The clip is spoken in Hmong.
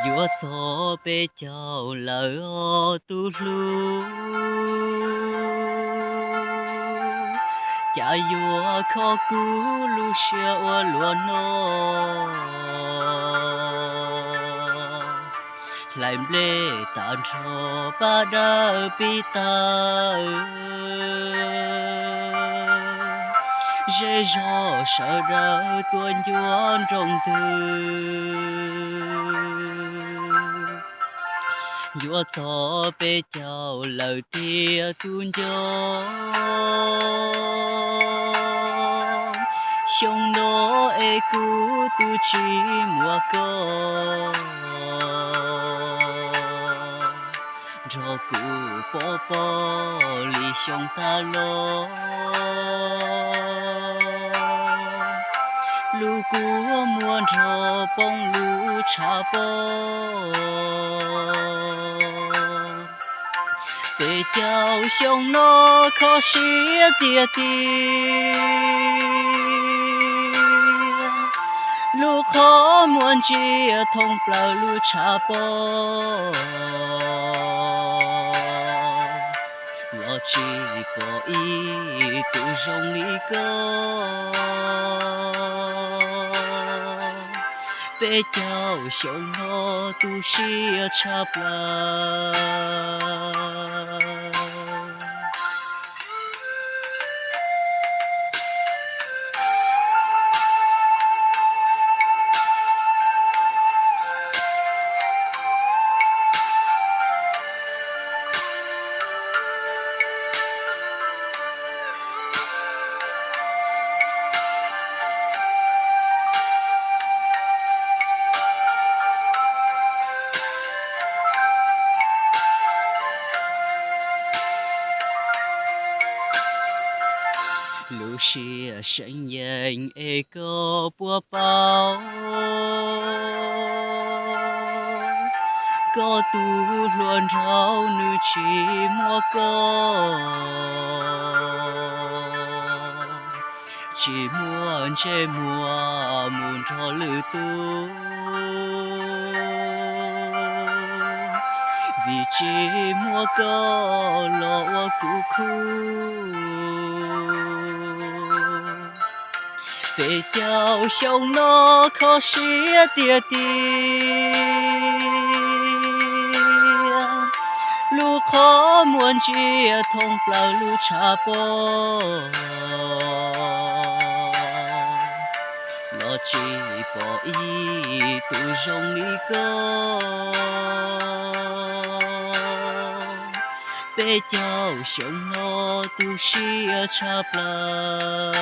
Yuav txog peb caug lawm os tus hlub, cas yuav kho kuv lub siab ua luaj no. Hlais nplej tas nrho paj dawb pib tawg, zej zog sawv daws tuaj ncua nroog ntws. Yuav txog peb caug lawm tiag tus nco, xyoo no es kuv twb tsis muaj koj nrog kuv pov pob li xyoo tas los. Lub kua muag nrog poob lub tshav pob. Peb caug xyoo no kho siab tiag tiag, lub qhov muag ntsia thoob plaws lub tshav pob, los tsis pom ib tug zoo li koj. Peb caug xyoo no tu siab tshaj plaws. Lub siab seev yees es koj puas paub, koj tus hluas nraug nws tsis muaj koj, tsis muaj ntsej muag mus nrog lwm tus. Vim tsis muaj koj los ua kuv khub. Peb caug xyoo no kho siab tiag tiag, lub qhov muag ntsia thoob plaws lub tshav pob, los tsis pom ib tug zoo li koj. Peb caug xyoo no tu siab tshaj plaws.